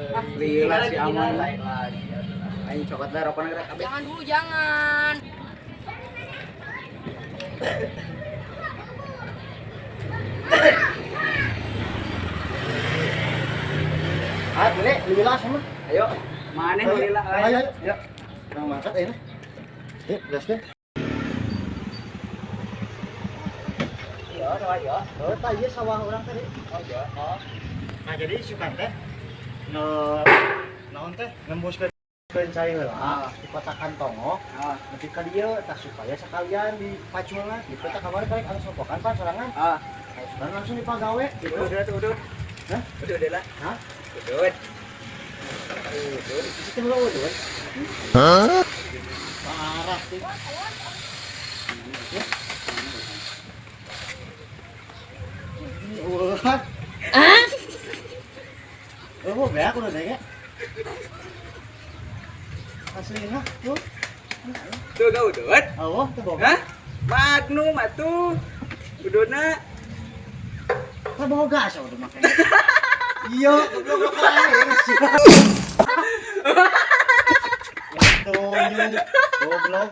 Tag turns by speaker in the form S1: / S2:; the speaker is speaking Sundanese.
S1: Ah, lila si Aman.
S2: Lain lagi.
S1: Aing cokot lah rokokna gerak kabeh.
S3: Jangan dulu, jangan.
S2: Ah, boleh, lila sama.
S1: Ayo, mana nu lila?
S2: Ayo, ayo. Ya. Bang mangkat ayo. Yuk, gaskeun.
S1: Iya, sawah iya.
S2: Oh, tah ieu sawah urang tadi.
S1: Oh, iya. Oh.
S2: Nah, jadi sukan teh no naon teh nembuskeun cai heula di kotakan tongok
S1: Ah,
S2: nepi ka dieu tah supaya sekalian dipaculna gitu tah kamari karek anu sopokan pan sorangan.
S1: Ah.
S2: Nah, sekarang langsung dipagawe gitu.
S1: Udah, udah, udah.
S2: Hah?
S1: Udah, udah lah.
S2: Hah?
S1: Udah. Udah.
S2: Itu teh heula udah. Hah? Parah sih. Wah. Hah? Oh, beak udah deh, Aslinya tuh.
S1: Tuh gak udah.
S2: Oh, tuh boga.
S1: Hah? Magnum atuh. Udona.
S2: Tah boga asa udah make. Iya, goblok aja sih. Tuh, goblok.